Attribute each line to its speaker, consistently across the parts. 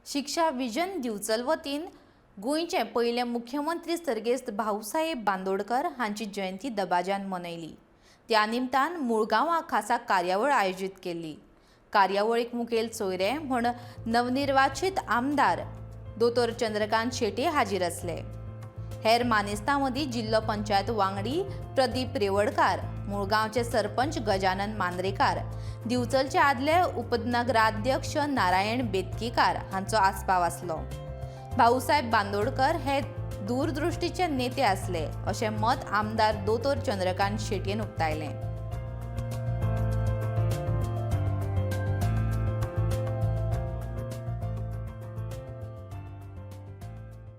Speaker 1: शिक्षा विजन दिवचल वतीन गोंयचे पयले मुख्यमंत्री सर्गेस्त भाऊसाहेब बांदोडकर हांची जयंती दबाज्यान मनयली. त्या निमतान मुळगांवां खासा कार्यावळ आयोजीत केल्ली. कार्यावळीक मुखेल सोयरे म्हूण नवनिर्वाचित आमदार दोतोर चंद्रकांत शेट्ये हाजीर आसले. हेर मानेस्तां मदीं जिल्लो पंचायत वांगडी प्रदीप रेवडकार, मुळगांवचे सरपंच गजानन मांद्रेकार, दिवचलचे आदले उपनगराध्यक्ष नारायण बेतकीकार हांचो आस्पाव आसलो. भाऊसाहेब बांदोडकर हे दूरदृश्टीचे नेते आसले अशें मत आमदार दोतोर चंद्रकांत शेटयेन उक्तायलें.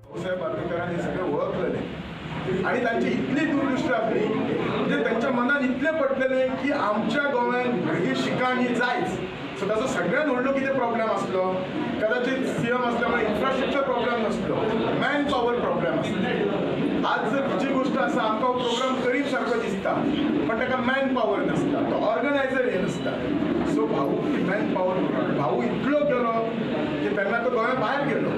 Speaker 2: भाऊसाहेब बांदोडकरांनी सगळें वळखलेलें आनी तांची इतली दूरदृष्टी आसली, म्हणजे तांच्या मनान इतलें पडलेलें की आमच्या गोंयांत भुरगीं शिकान ही जायच. सो ताचो सगळ्यात व्हडलो कितें प्रॉब्लेम आसलो, कदाचित सी एम आसल्या इन्फ्रास्ट्रक्चर प्रॉब्लेम नासलो, मॅन पॉवर प्रॉब्लेम आसलो. आज जर जी गोश्ट आसा, आमकां हो प्रोग्राम करीत सारको दिसता, पण ताका मॅन पॉवर नासता, तो ऑर्गनायझर हे नासता. सो भाऊ ती मॅन पॉवर, भाऊ इतलो गेलो की तेन्ना तो गोंया भायर गेलो.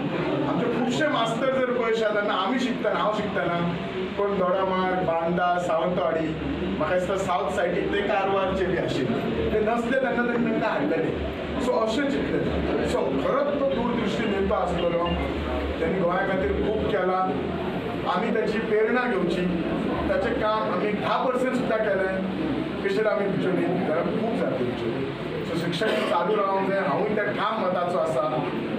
Speaker 2: आमचे खुबशे मास्तर जर पळयशात तेन्ना आमी शिकतना, हांव शिकतना कोण दोडामार्ग, बांदा, सावंतवाडी, म्हाका दिसता सावथ सायडीक ते कारवारचे बी आशिल्ले, ते नसले तेन्ना तरी तांकां हाडलेले. सो अशें चिंतलें. सो खरोच तो दूरदृश्टी नेतो आसलेलो, त्यांनी गोंया खातीर खूब केलां. आमी ताची प्रेरणा घेवची. ताचें काम आमी 10% सुद्दां केलें कशें आमी भिचोली जाल्यार खूब जातलें भिचोली. सो शिक्षण चालू रावंक जाय. हांवूय त्या ठाम मताचो आसा.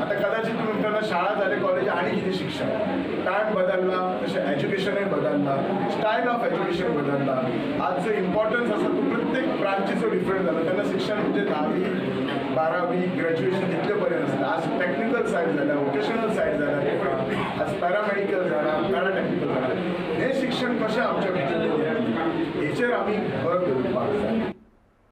Speaker 2: आतां कदाचित तुमी म्हणटना शाळा जाले, कॉलेज आनी कितें शिक्षण, टायम बदलला तशें एज्युकेशनूय बदलला, स्टायल ऑफ एज्युकेशन बदलला. आज जो इम्पॉर्टन्स आसा तो प्रत्येक ब्रांचीचो डिफरंट जाला. तेन्ना शिक्षण म्हणजे 10वी 12वी ग्रॅज्युएशन इतलें बरें नासता. आज टॅक्निकल सायड जाल्या, वोकेशनल सायड जाल्या, आज पॅरामेडिकल जाला, पॅराटॅक्निकल जाला. हें शिक्षण कशें आमच्या भितर हेचेर आमी भर दवरपाक जाय.